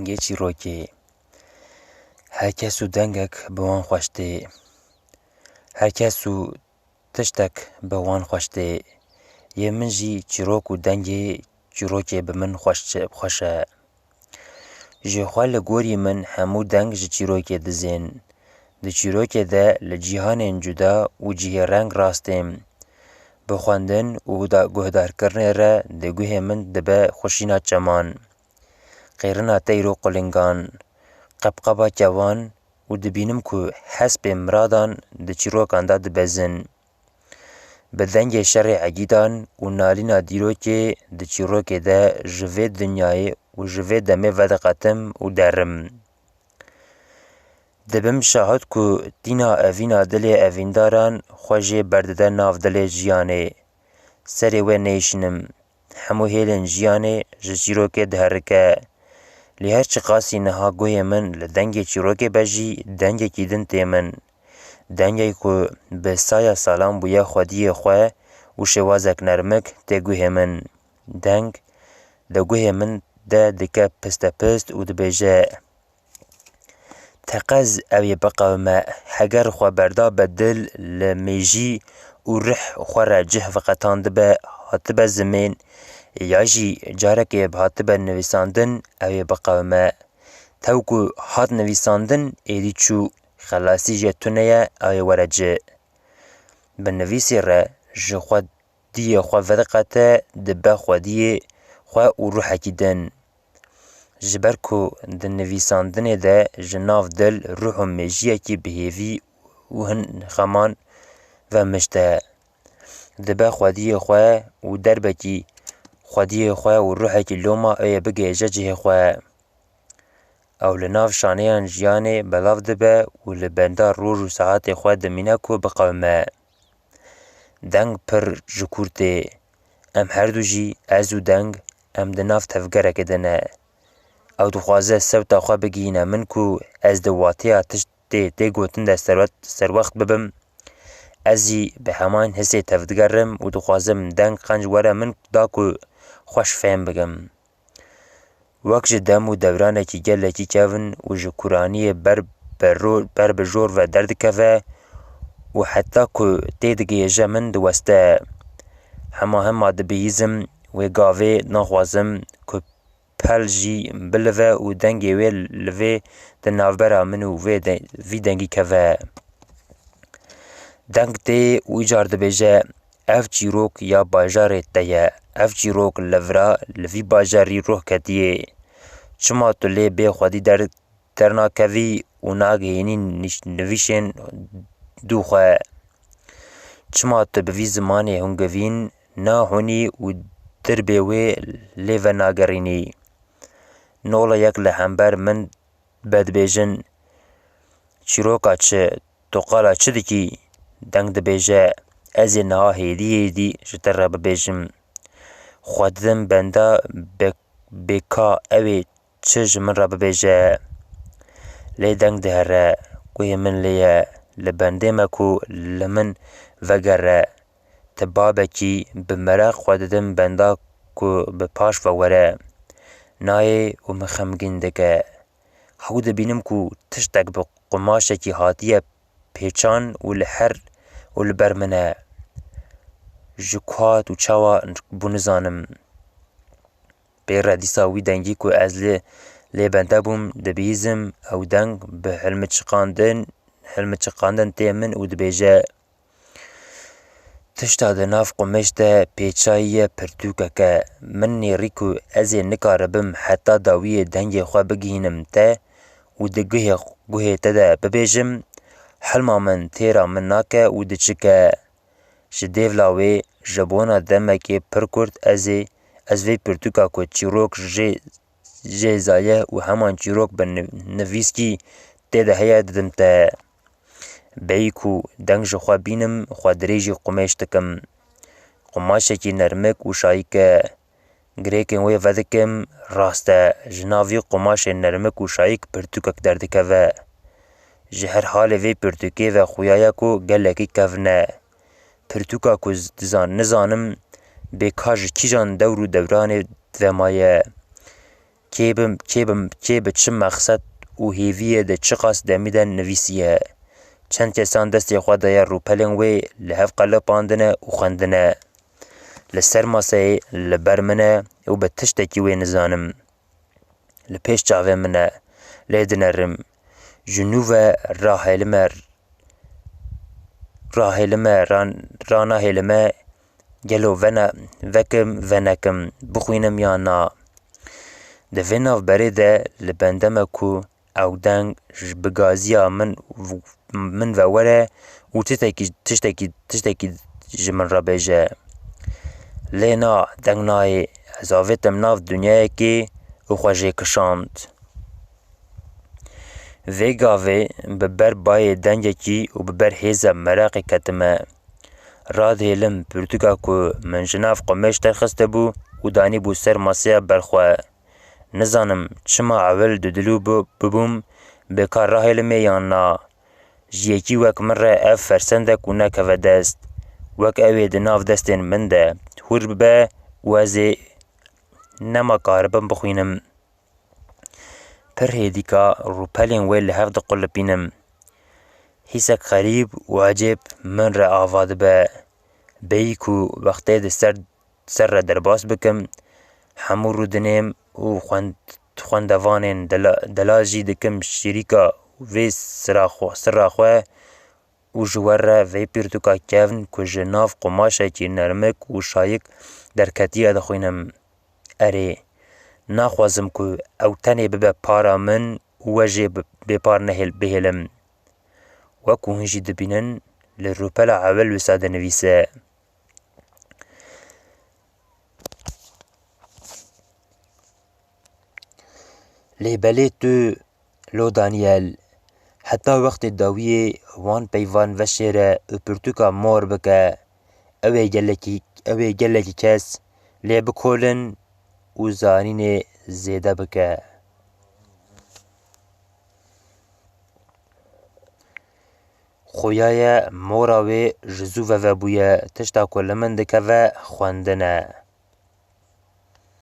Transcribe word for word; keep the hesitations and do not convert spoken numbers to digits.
Dengê çîrokê. Her kes û dengek bi wan xweş tê. Her kes û tiştek bi wan xweş tê. Yê min jî çîrok û dengê çîrokê bi min xweş, xweş e. Ji xwe li gorî min hemû deng ji çîrokê dizên. Di çîrokê de li cîhanên cuda û cihêreng rastêm. Bi xwendin û da-, guhdarkirinê re di guhê min dibe xweşîna çeman. Qêrina teyr û qulingan, qebqeba kevan û dibînim ku hespê miradan di çîrokan de dibezin. Bi dengê şerê egîdan û nalîna dîrokê di çîrokê de ji vê dinyayê û ji vê demê vediqetim û derim. Dibim şahid ku tîna evîna dilê evîndaran xwe jê berdide nav dilê jiyanê. Serê we nêşînim. Hemû hêlên jiyanê ji çîrokê diherike. Lê her çiqasî niha guhê min li dengê çîrokê be jî dengekî din tê min. Dengek ku bi saya salan bûye xwediyê xwe û şêwazek nermik tê guhê min. Deng di guhê min de dike pistepist û dibêje, Teqez ew ê biqewime, heger xwe berdabe dil li mêjî û rih xwe re cih veqetandibe, hatibe zimên, ya jî carekê hatibe nivîsandin, ew ê biqewime. Tew ku hat nivîsandin, êdî çû, xelasî jê tune ye, ew ê were cih. Bi nivîsê re ji xwe diyê xwe vediqete, dibe xwediyê xwe û ruhekî din. Ji ber ku di nivîsandinê de ji nav dil, ruh û mêjiyekî bi hêvî û hin xeman ve mişt e. Dibe xwediyê xwe û derbekî xwediyê xwe û ruhekî loma ê bigihêje cihê xwe. Ew li nav şaneyan jiyanê belav dibe û li benda roj û saetê xwe dimîne ku biqewime. Deng pir ji kûr tê. Em herdu jî, ez û deng, em di nav tevgerekê de ne. Ew dixwaze sewta xwe bigihîne min ku ez di wateya tiştê tê gotin de serwet-, serwext bibim. Ez jî bi heman hisê tevdigerim û dixwazim deng qenc were min da ku xweş fêm bikim. Wek ji dem û dewranekî gelekî kevn û ji kûraniyê ber bi ro-, ber bi jor ve derdikeve û heta ku têdigihêje min diweste. Hema hema dibihîzim wê gavê naxwazim ku pel jî bilive û dengê wê li vê di navbera min û vê de-, vî dengî keve. Deng tê û îcar dibêje, Ev çîrok ya bajarê te ye. Ev çîrok li vira li vî bajarî ruh ketiye. Çima tu lê bê xwedî der-, dernakevî û nagihînî nîş-, nivîşên dû xwe? Çima tu bi vî zimanê hûngivîn nahûnî û dirbê wê lê venagerînî? Nola yek li hember min be dibêjin, Çîroka çi? Tu qala çi dikî? Deng dibêje, Ez ê niha hêdî hêdî ji te re bibêjim. Xwe didim benda bê-, bêka ew ê çi ji min re bibêje. Lê deng dihere, guhê min lê ye, li bendê me ku li min vegere. Ti babekî bi meraq xwe didim benda ku bi paş ve were. Nayê û min xemgîn dike. Hew dibînim ku tiştek bi qumaşekî hatiye pêçan û li her û li ber min e. Ji ku hat û çawa bû nizanim. Pê re dîsa wî dengî ku ez lê, lê bende bûm, dibihîzim, ew deng bi hilmiçiqandin, hilmiçiqandin tê min û dibêje, Tişta di nav qumêş de pêçayî ye pirtûkeke. Min nêrî ku ez ê nikaribim heta dawiyê dengê xwe bigihînim te û di guhê, guhê te de bibêjim, hilma min têra min nake û diçike. Ji dêvla wê, ji bona demekê pir kurt ez ê, ez vê pirtûka ku çîrok jê, jê zayeh û heman çîrok bi ni-, nivîskî tê de heye didim te. Bêyî ku deng ji xwe bînim, xwe dirêjî qumêş dikim. Qumaşekî nermik û şayîk e. Girêkên wê vedikim, rast e, ji nav vî qumaşê nermik û şayîk pirtûkek derdikeve. Ji her halê vê pirtûkê ve xuya ye ku gelekî kevn e. Pirtûka ku z-, dizan-, nizanim bê ka ji kîjan dewr û dewranê ve maye. kê bi, kê bi, kê bi çi mexsed û hêviyê de çiqas demî de nivîsiye. Çend kesan destê xwe daye rûpelên wê li hev qelepandine û xwendine. Li ser maseyê li ber min e û bi tiştekî wê nizanim. Li pêş çavê min e, lê dinerim. Ji nû ve rahêlime, rahêlime, ran-, ranahêlime, gelo vena-, vekim, venekim, bixwînim yan na. Di vê navberê de li bende me ku ew deng ji bi gaziya min v-, min ve were û tiştekî, tiştekî, tiştekî ji min re bêje. Lê na, deng nayê, ez avêtim nav dinyayekê û xwe jê kişand. Vê gavê bi ber bayê dengekî û bi ber hêza meraqê ketime. Radihêlim pirtûka ku min ji nav qumêş derxistibû û danîbû ser masaya ber xwe. Nizanim çima ewil dudilû bi-, bibûm, bêkar rahêlimê yan na. Ji yekî wek min re ev fersendek û nekeve dest. Wek ew ê di nav destên min de hûr bibe û ez ê nema karibim bixwînim. Pir hêdîka rûpelên wê li hev diqulipînim. Hîsek xerîb û ecêb min re ava dibe. Bêyî ku wextê di ser, ser re derbas bikim, hemû rûdinêm û xwend-, xwendevanên dela-, delal jî dikim şirîka vê sira xwe, sira xwe û ji we re vê pirtûka kevn ku ji nav qumaşekî nermik û şayik derketiye dixwînim. Erê, naxwazim ku ew tenê bibe para min û we jê bi-, bêpar nehêl-, bihêlim. Wek ku hûn jî dibînin, li rûpela ewil wisa dinivîse. Lê belê tu, lo Daniel, heta wextê dawiyê wan peyvan veşêre û pirtûka mor bike, ew ê gelekî, ew ê gelekî kes lê bikolin û zanînê zêde bike. Xuya ye mora wê ji zû ve vebûye, tişta ku li min dikeve xwendin e.